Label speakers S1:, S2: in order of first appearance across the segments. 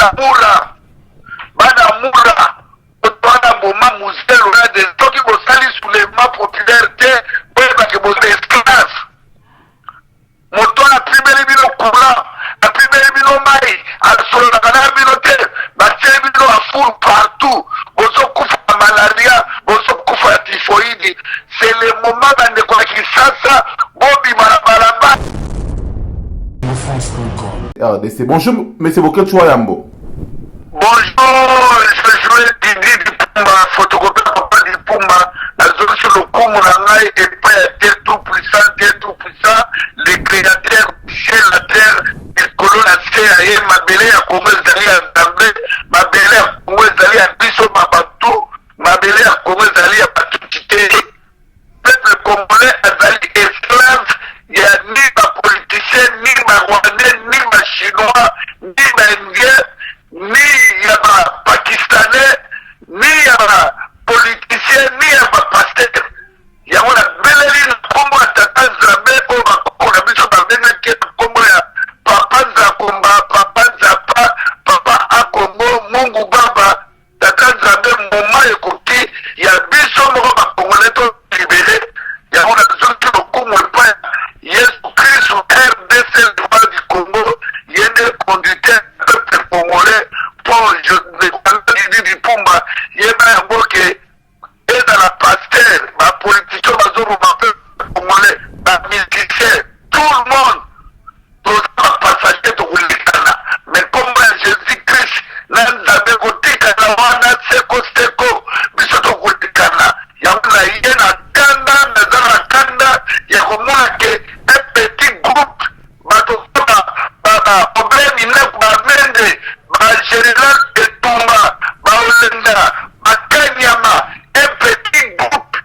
S1: Bana mura, bana mura, moto wana boma Mzee Laurent Desire. Soki bosali soulèvement populaire te, boyebake boza esclave. Moto wana apimeli bino courant, apimeli bino mai, asololaka na bino te, batieli bino bafoule partout, bozokufa ya malaria, bozokufa ya typhoïde. C'est le moment bandeko ya Kinshasa bobima na balabala.
S2: RDC. Bonjour, Monsieur Boketshu Wayambo.
S1: Bonjour, je Didi Dipumba, photocopie ya papa Dipumba, nazongisi lokumu na ngai epai ya Dieu tout puissant, Dieu tout puissant, le créateur du ciel la terre, likolo na se ya ye, mabele ya Kongo ezali ya Nzambe, mabele ya Kongo ezali ya biso babantu, mabele ya Kongo ezali ya batuti te. Peuple congolais azali esclave ya ni ba politiciens, ni ba rwandais, ni ba chinois, ni ba indiens, ni ya ba pakistanais, ni ya ba politiciens, ni ya ba pasteurs. Yango nabeleli na nkombo ya Tata Nzambe oyo bakoko na biso babengaki ye na nkombo ya Papa Nzakomba, Papa Nzapa, Papa Akongo, Mungu Baba. Tata Nzambe, moment ekoki ya biso moko ba congolais to libere yango. Nazongi lokumu epai ya Yesu Kristu RDC, le roi du Congo, ye nde conducteur ya peuple congolais. Mpo Didi Dipumba, yeba yango ke ezala pasteur, ba politiciens bazoboma peuple congolais, ba musiciens, tout le monde, toza ba passager, tokolekana, mais nkombo ya Jésus Christ na Nzambe kotikala wana seko seko. Biso tokolekana yango na ye na kanda, naza na kanda ya komona ke un petit groupe bato ba Minaku, bamende, bagénéral Etumba, baolenda, bakanyama, un petit groupe,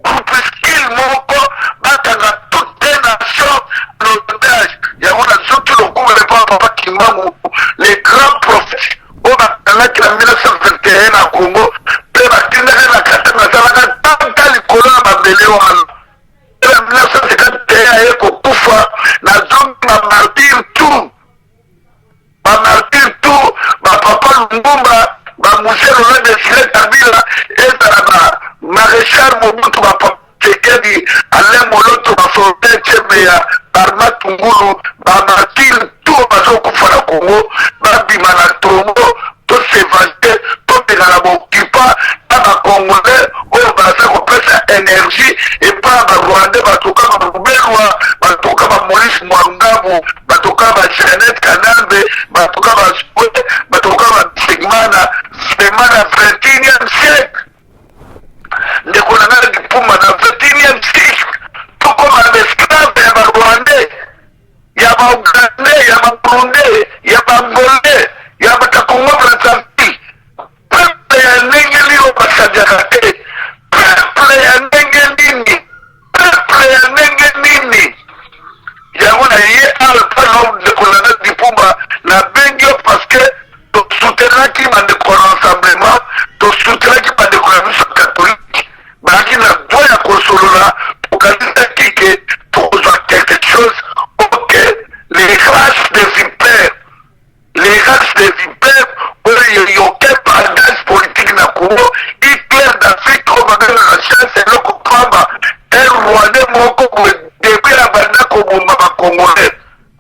S1: groupuscule moko bakanga toute nation en otage. Yango nazoki lokumu epa papa Kimbangu, le grand prophète oyo bakangaki na 1921 na Congo mpe batindaki na Katanga, asalaka tanta likolo ya mabele wana. Na 1951 aye kokufa. Nazongi bamartyrs tout, bamartyrs tout, bapapa Lumbumba, bamzee Laurent Désiré Kabila, ezala ba maréchal Mobutu, bapapa Tshisekedi, Alain Moloto, baFaustin Chebeya, Armand Tungulu, bamartyrs tout bazokufa na Congo, babima na tongo, tosevange, tobengana baoccupants na bacongolais oyo baza kopesa énergie epai ya barwandais, batoka baRuberwa, batoka baMaurice Mwangabu, batoka baJeannette Kanambe, batoka baSwe, batoka baSegmana. Vraiment, na 21e siècle, ndeko na ngai Dipumba, na 21e siècle tokoma na baesclave ya barwandais, ya baugandais, ya baburundais, ya baangolais, ya bato ya Congo Brazzaville. Peuple ya ndenge nini oyo basadiaka te? Peuple ya ndenge nini? Peuple ya ndenge nini? Yango na ye awa mpano, ndeko na ngai Dipumba, nabengi yo parce que tosoutenaki bandeko ya rassemblement, tosoutenaki bandeko ya biso catholique, bazalaki na droit ya kosolola. Tokanisaki ke tokozwa quelque chose. Ok, les races des vipères, les races des vipères oyo yoke bagage politique na Congo, Hitler d'Afrique oyo babengaka chance, eloko pamba, un rwandais moko boye depuis abanda koboma bacongolais.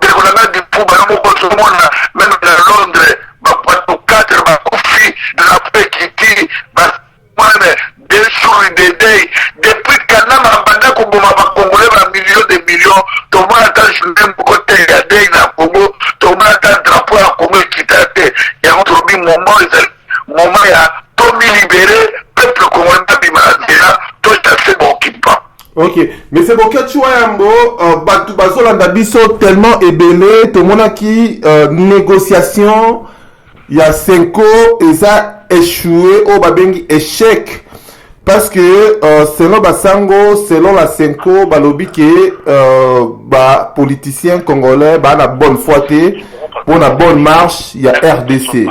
S1: Ndeko na ngai Dipumba, yo moko ozomona, même na Londres bato 4 bakufi, drapeau ekiti bamane 2 jours de deuil. Depuis Kanambe abanda koboma bacongolais, bamillion de millions, tomona ata journée moko te ya deuil na Congo, tomona ata drapeau ya Congo ekita te. Yango tolobi moment ezali moment ya tomilibérer peuple congolais, babima na nzela, tochasser baoccupants.
S2: Ok, mais c'est Boketshu Wayambo, bato bazolanda biso tellement ebele. Tomonaki négociation ya CENCO eza échoué, oyo babengi échec, parce que selon basango, selon la CENCO, balobi ke bapoliticien congolais baa na bonne foi te mpo na bonne marche ya RDC.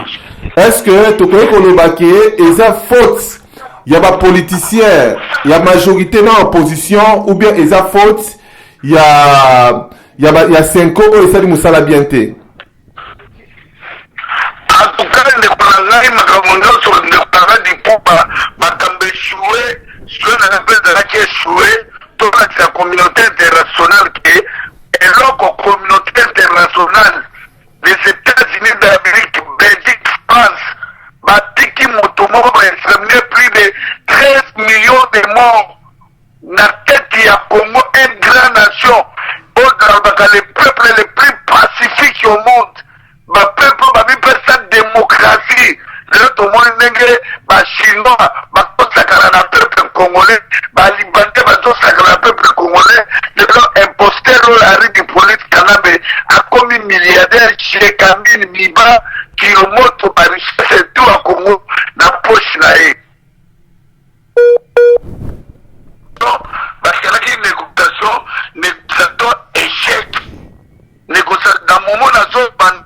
S2: Est ce que tokoki koloba ke eza faute ya bapoliticien ya majorité na opposition, ou bien eza faute ya CENCO oyo esali mosala bien te?
S1: En tout cas Omoni makambo nyonso ndeko na nga Dipumba, makambo echoue, souhait na nga mpe ezalaki echoue, tolakisa communauté internationale ke eloko communauté internationale, les Etats-Unis d'Amérique, Belgique, France, batiki moto moko ba exterminer plus de 13 millions de morts na tete ya Congo, une grande nation oyo nalobaka le peuple le plus pacifique au monde. Ba peuple oyo bamipesa democratie, lelo tomoni ndenge ba chinois bakosakana na peuple congolais, ba libanais bazosakana na peuple congolais. Lelo imposteur oyo Henri Hippolyte Kanambe akomi milliardaire, Gécamines, Miba, Kilomoto, ba richesse tout ya Congo na poche na ye. Donc basalaki négociation, négociation échec. Négociation na moment nazo ban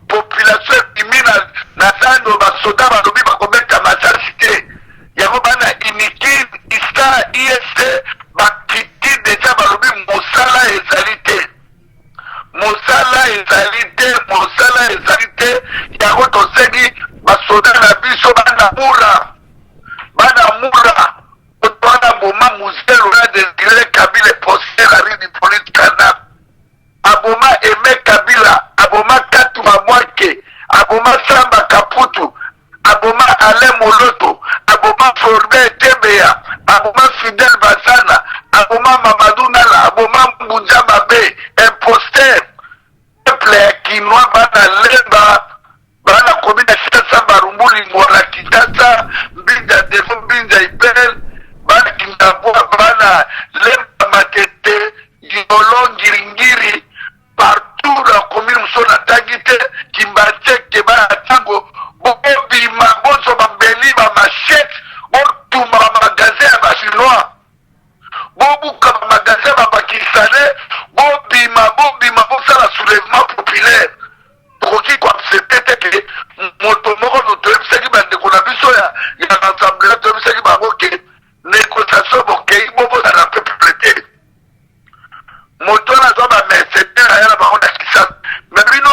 S1: population ebimi na na zando, basoda balobi bakobeta masasi te. Yango bana Unikin, ISTA, ISC bakiti deja, balobi mosala ezali te, mosala ezali te, mosala ezali te. Yango tosengi basoda na biso bana mura, bana mura wana boma Mzee Laurent Désiré Kabila, imposteur Henri Hippolyte Kanambe, aboma Aimé Kabila, aboma Katumba Mwake, aboma Samba Kaputu, aboma Alain Moloto, aboma Floribert Chebeya, aboma Fidèle Bazana, aboma Mamadou Nala, aboma Mbunza Mabe, imposteur. Peuple ya Kinois, bana Lemba, bana commune ya Kinshasa, Barumbu, Lingwala, Kinshasa, Mbinza Defo, Mbinza Ipel, bana Kingabwa, bana Lemba, Matete, Yolo, Ngiringiri, partout na commune mosusu natangi te, Kimbanseke, bana Ntango, bobima, bozwa bambeli, bamachete, botumba bamagasin ya bachinois, bobuka bamagasin ya bapakistanais, bobima, bobima, bosala soulèvement populaire. Tokoki koaccepter te ke moto moko no toyebisaki bandeko na biso ya rassemblement, toyebisaki bango ke négociation bokei, bobosana peuple te. Moto wana azwa bamercenaire, aya na bango na Kinshasa, mais bino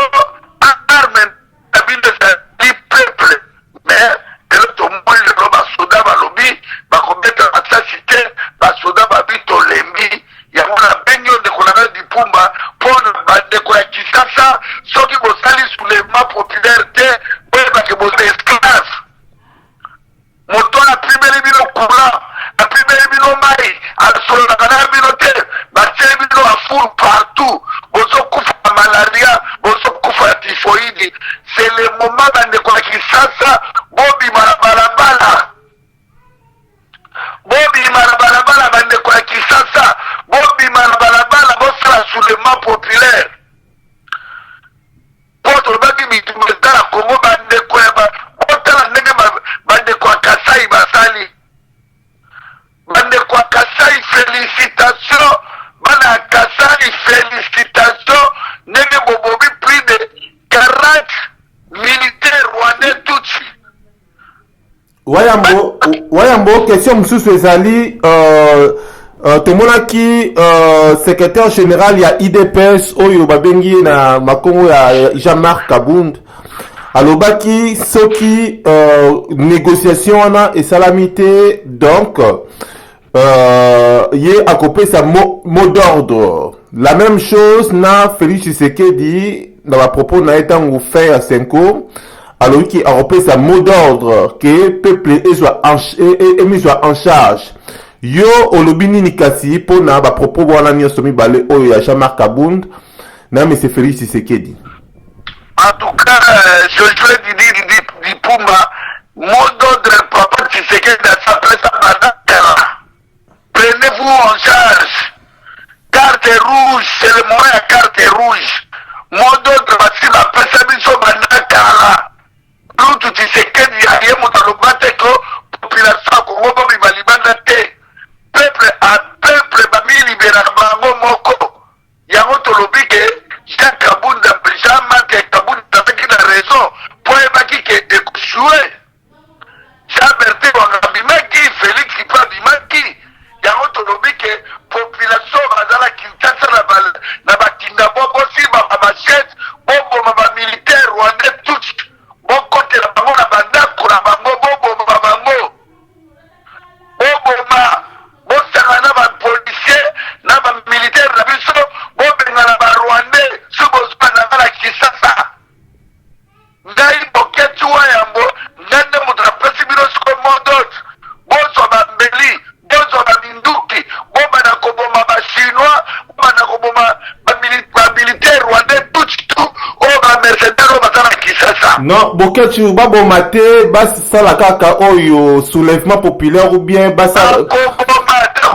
S1: arme na bino ezali peuple. Mais lelo tomoni, lelo basoda balobi bakobeta masasi te. Basoda babi tolembi. Yango nabengi yo ndeko na ngai Dipumba mpo na bandeko ya Kinshasa, soki bosali soulèvement populaire te, boyebake boza esclave. Moto wana apimeli bino courant, apimeli bino mai, asololaka na bino te, batieli bino bafour partout, bozokufa ya malaria, bozokufa ya typhoïde. C'est le moment, bandeko ya Kinshasa, bobima na balabala, bobima na balabala. Bandeko ya Kinshasa, bobima na balabala, bosala soulèvement populaire, mpo tolobaki bitumba eza na Kongo. Bandeko ya botala ndenge bandeko ya Kasai basali. Bandeko ya Kasai, félicitation. Bana ya Kasai, félicitation, ndenge bobomi plus de 40 militaires rwandais tutsi.
S2: Wayambo, Wayambo, question mosusu ezali, tomonaki secrétaire général ya UDPS oyo babengi ye na makongo ya Jean-Marc Kabund, alobaki soki négociation wana esalami te, donc ye akopesa mot d'ordre. La même chose na Félix Tshisekedi na bapropos na ye ntango fin ya CENCO, alobaki akopesa mot d'ordre ke peuple ezwa emizwa en charge. Yo olobi nini kasi mpona bapropos wana nyonso mibale oyo ya Jean-Marc Kabund na monsieur Félix Tshisekedi?
S1: En tout cas, Josué Didi Didi Dipumba, mot d'ordre papa Tshisekedi asapesa banakala. Prenez-vous en charge. Carte rouge, c'est le moment ya carte rouge. Mot d'ordre basi bapesa biso banakala. Lutu Tshisekedi aye moto aloba te ko population ya Congo bobima libanda te. Peuple a peuple bamiliberaka bango moko. Yango tolobi ke Jean Kabunda, Jean-Marc Kabunda azalaki na raison mpo ayebaki ke ekoéchouer. Jean Bertin Wanga abimaki, Félix.
S2: Non, Boketshu, baboma te, basala kaka oyo soulèvement populaire ou bien basala.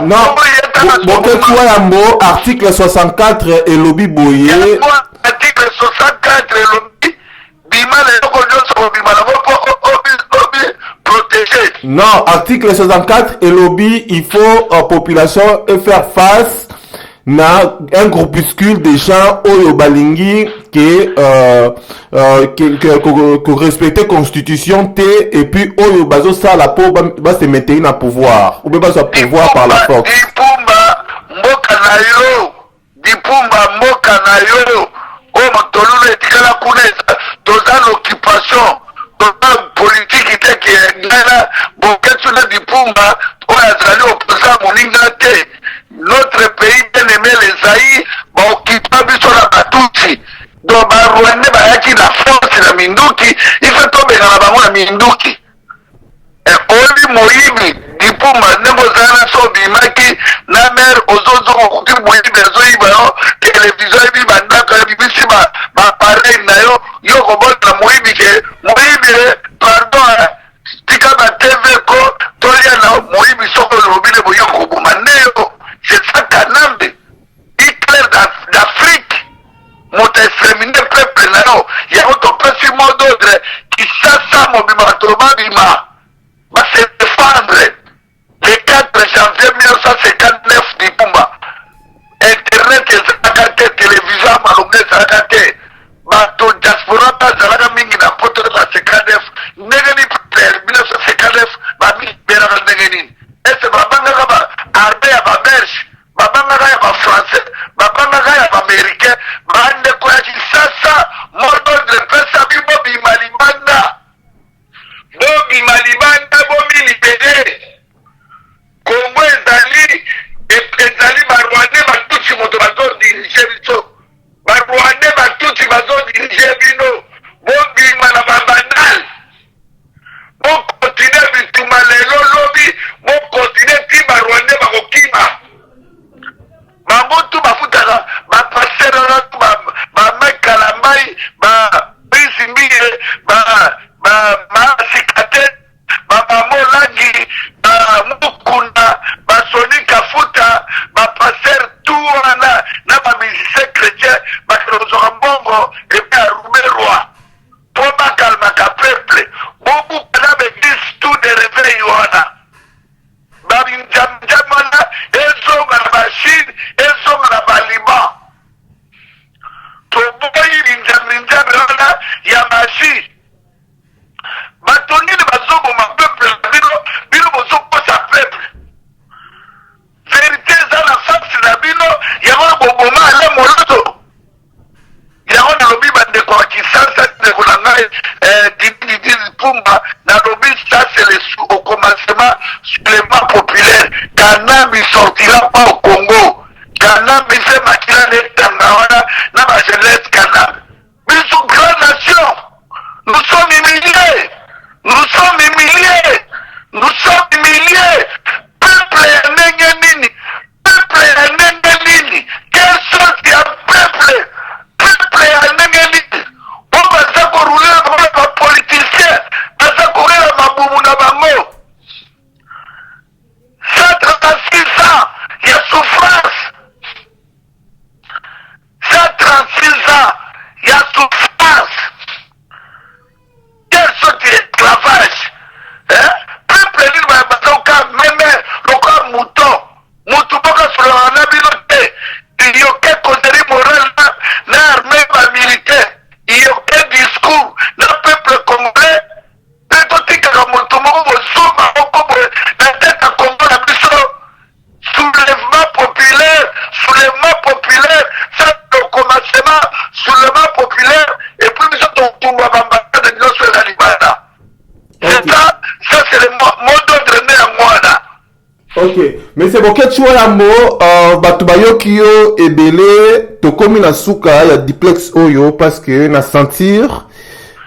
S2: Non, Boketshu Wayambo, article 64 elobi boye.
S1: Article 64 elobi bima na eloko nyonso kobima nango mpo obi protéger.
S2: Non, article 64 elobi il faut population et faire face na un groupuscule de gens oyo balingi que respecter constitution te et puis oyo bazosala po ba se maintenir na pouvoir ou bien bazwa pouvoir par la force.
S1: Dipumba, mboka na yo, Dipumba, mboka na yo oyo motololo etikala kuna, toza na occupation, toza politiki te. Ke ngai na Boketsu na Dipumba oyo azali opposant moninga te. Notre pays bien aimé, le Zaïre, baokipa biso na Batutsi. Donc Barwandais bayaki na force na minduki, ife tobengana bango na minduki. Oyebi moyibi Dipumba, ndenge ozala na so obimaki na mare, ozozonga, okoki moyibi azoyiba yo televizio, ayebi bandako, ayebisi baappareil na yo. Yo kobona moyibi ke moyibi, pardon, tika ba TV ko tolia na moyibi. Soki olobi nde boye koboma nde yo. C'est ça Kanambe, Hitler d'Afrique, moto extermine peuple na yo. Yango topesi mot d'ordre, Kisasa mobima bato babima base défendre le 4 janvier 1959. Dipumba, internet ezalaka te, télévision ya malonga ezalaka te, bato diaspora bazalaka mingi na Poto na 59. Ndenge nini 1959 bamiberaka? Ndenge nini ese babangaka ba armée ya Babelge, babangaka ya Bafrançais, babangaka ya Baaméricain? Bandeko ya Kisasa, mot d'ordre epesami: bobima libanda, bobima libanda, bomilibérer. Kongo ezali Barwandais Batutsi moto bazodiriger biso. Barwandais Batutsi bazodiriger bino. Bobima na babandal, bokontinue bituma lelo, lobi, bokontinue ti Barwandais bakokima. Bango tu bafutaka bapasteur wana tu, bamekala mai, babisi mbiye, bamasika te, bamamolangi, bamukuna, basoni kafuta, bapasteur tu wana na bamusicien chrétien bakende kozwaka mbongo epe ya Ruberwa mpo bakalmaka peuple. Bobuka na baeglise tout de réveil wana, babinjamijami wana ezonga na Bachine, ezonga na Baliban. Toboyi binjamijami wana ya magie. Bato nini bazoboma peuple na bino? Bino bozokosa peuple, vérité eza na face na bino. Yango na boboma ale moloto. Yango nalobi, bandeko ya Kisasa, ndeko na ngai Didi Didi Pumba, nalobi ça c'est le au commencement, soulèvement populaire. Kanambe sortira pas au Congo. Kanambe se makila netanga wana na bajeunesse. Kanambe, biso grande nation, nous sommes humiliés, nous sommes humiliés, nous sommes humiliés. Peuple ya ndenge nini? Peuple ya ndenge nini? Quelle sorte ya peuple? Peuple ya ndenge nini oyo baza korouler bango na bapoliticien, baza kolela mabumu na bango? 136 ans ya souffrance, 136 ans ya souffrance. Quelle sorte d'esclavage, hein? Peuple nini bazoka meme lokola mouton? Mutu moko asololaka na bino te. Yoke causerie morale na armée bamilitaire, yoke discours na peuple congolais. Mpe totikaka moto moko bozomba moko boye na tete ya Kongo na biso. Soulèvement populaire, soulèvement populaire, ça le commencement, soulèvement populaire. Et puis biso totumba baambassade nyonso eza libanda. C'est ça, ça c'est le mot d'ordre nde yango wana.
S2: Ok, mais Boketshu Wayambo, bato bayoki yo ebele. Tokomi na suka ya duplex oyo parce que na sentir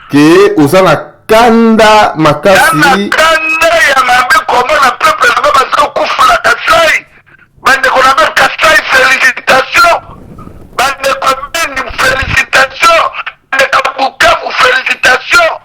S2: ke oza na kanda makasi.
S1: Na kanda ya mabe komona peuple na nga baza kokufa na Kasai. Bandeko na nga Kasai, félicitation. Bandeko Beni, félicitation. Bandeko Bukavu, félicitation.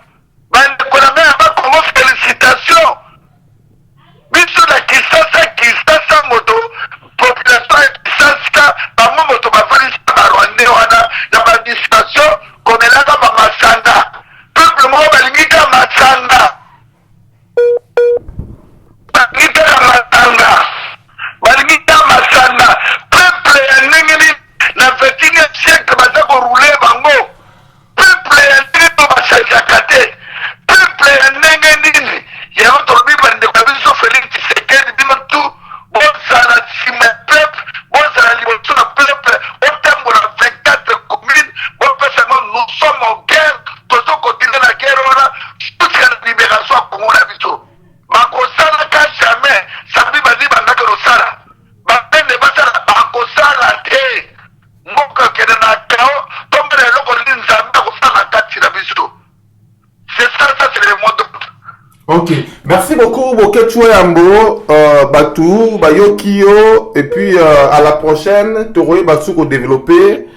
S2: Boketshu Yambo, batu bayoki yo et puis à la prochaine tokoyeba su kodévelopper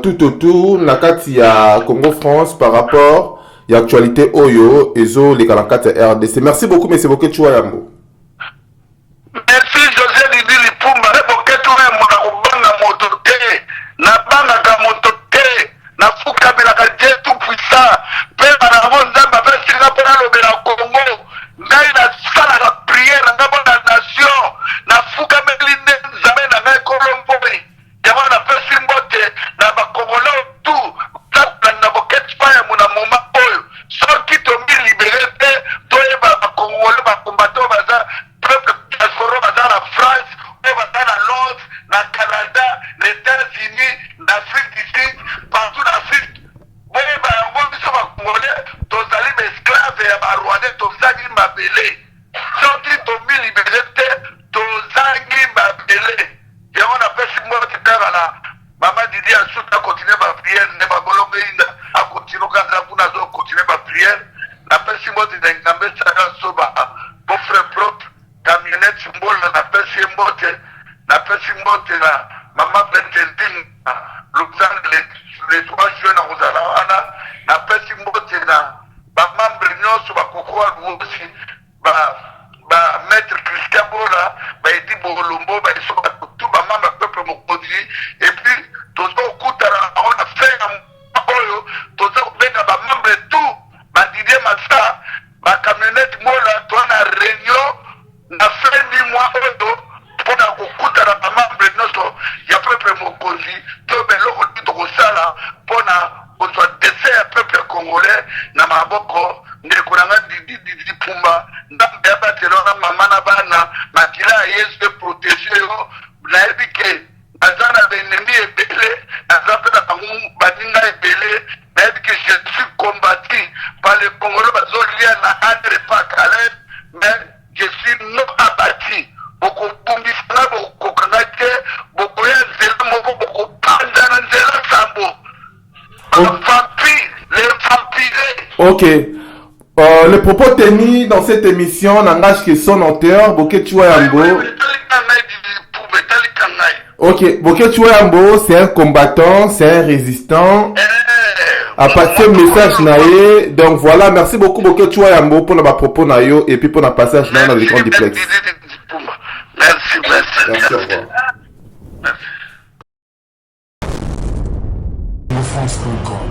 S2: tout autour na kati ya Congo France par rapport ya actualité oyo ezoleka na kati ya RDC. Merci beaucoup, monsieur Boketshu Yambo.
S1: Merci, José Didi Lipumba. Boketshu Yambo, na kobanga moto te, nabangaka moto te, nafukamelaka Dieu tout puissant mpe banango Nzambe apesinga mpo nalobela Kongo. Ngai nasalaka prière na ngai mpo na nation, nafukameli nde Nzambe na ngai Kolomboi. Yango napesi mbote na Bakongolais tout na Boketshu Yambo. Na moment oyo, soki tomilibérer te, toyeba Bakongolais bakombate oyo baza peuple diaspora, baza na France, oyo baza na Londres, na Canada, na États-Unis, na Afrique du Sud, partout na Afrique, boyeba yango: biso Bakongolais tozali baesclave ya Barwandais. Tozangi mabele. Soki tomilibérer te, tozangi mabele. Yango napesi mbote kaka na mama Didi Asuta, akontinue baprière nde babolongo inda, akontinue kaka kuna, azokontinue baprière. Napesi mbote na Ngambe Saka Soba, beau-frère propre camionnette Mbola, napesi ye mbote. Napesi mbote na mama Bentending Lausanne, le 3 juin na kozala wana. Napesi mbote na bamembre nyonso, bakoko ya Luosi, ba maître Christian Bola, baedi Bolombo, baeso, bato tu bamembre ya peuple mokonzi. Et puis toza kokutana na bango na fin ya oyo, toza kobenga bamembre tout, badidier Masa, bacamionnette Mola, toza na réunion na fin du mois oyo mpona kokutana bamembre nyonso ya peuple mokonzi, to beloko nini tokosala mpona kozwa destin ya peuple congolais na maboko. Ndeko na nga Didi Didi Pumba, Nzambe abatela na mama na bana, makila ya Yesu eprotéger yo. Nayebi ke naza na baennemi ebele, naza mpe na bango baninga ebele. Nayebi ke je suis combattu par les Congolais, bazolia na Andre Pakalel, mais je suis non abattu. Bokobungisa nga, bokokanga te, bokoya nzela moko, bokopanza na nzela sambo. Vampire, les vampires.
S2: Ok. Les propos tenus dans cette émission n'engagent que son auteur, Boketshu Yambo. Ok, Boketshu Yambo, c'est un combattant, c'est un résistant. A passé message na ye. Donc voilà, merci beaucoup Boketshu Yambo pour le propos na yo et puis pour le passage dans l'écran duplex.
S1: Merci, merci.
S2: Merci, au revoir.
S1: Merci.
S3: France.com.